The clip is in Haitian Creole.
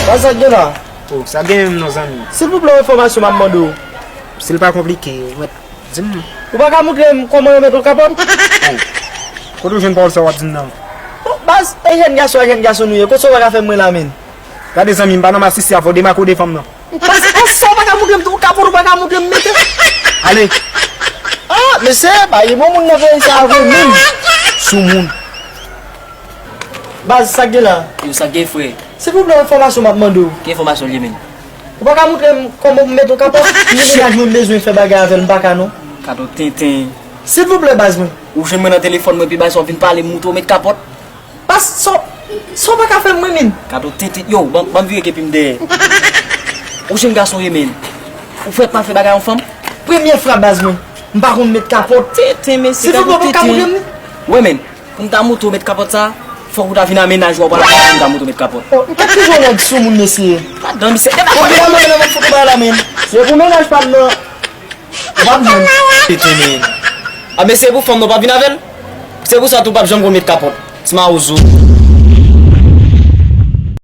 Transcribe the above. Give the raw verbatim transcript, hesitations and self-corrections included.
Baz, sa k gen la? Oh, sa gen menm non, zanmi. Silvouplè, yon enfòmasyon m ap mande w. Si l pa konplike, mwen, di m. Ou pa ka montre m kòman yo mete yon kapòt? Kote w jwenn pawòl sa w ap di m nan? Bon, baz, e jèn gason a jèn gason nou ye, kote w pa ka fè m mwen la menm? Gade zanmi m, pa nan masisi avè w, demake w devan m nan. Baz, an sa w pa ka montre m tou, yon kapòt ou pa ka montre m mete? Ale. Ah, mesye, pa gen bon moun nan peyi sa a vre menm. Soumoun. Baz, sa k gen la? Yo, sa k gen, frè? Silvouplè, enfòmasyon m ap mande w. Ki enfòmasyon l ye, menm? Ou pa ka montre m kòman pou m mete yon kapòt? Mennaj mwen bezwen fè bagay avè l, m pa ka non. Kado tenten. Silvouplè, baz mwen. Ou jwenn mwen nan telefòn mwen, pi bay sa w vin pale m, moutre w met kapòt. Baz, sa w, sa w pa ka fè m mwen menm? Kado tenten. Yo, ban, ban m vire kepi m dèyè. Ou jwenn gason ye, menm. Ou fèt mal fè bagay yon fanm? Premye fwa, baz mwen. M pa konn met kapòt. Tenten, mesye. Silvouplè, ou pa ka montre m li? Wè, menm. Pou m ta moutre w met kapòt sa, fòk ou ta vin a mennaj ou a, w pa la pou m ta moutre w met kapòt. Oh, m tèt ki jwenn nèg soumoun, mesye. Ladan, misye. Ou vin a mennaj mwen fout ou bay la, menm. Se pou mennaj pa m nan. W ap jwenn. Tenten, menm. A, mesye, pou fanm nan w p ap vin avè l? Se pou sa tou w p ap janm konn met kapòt. Ti mawozo.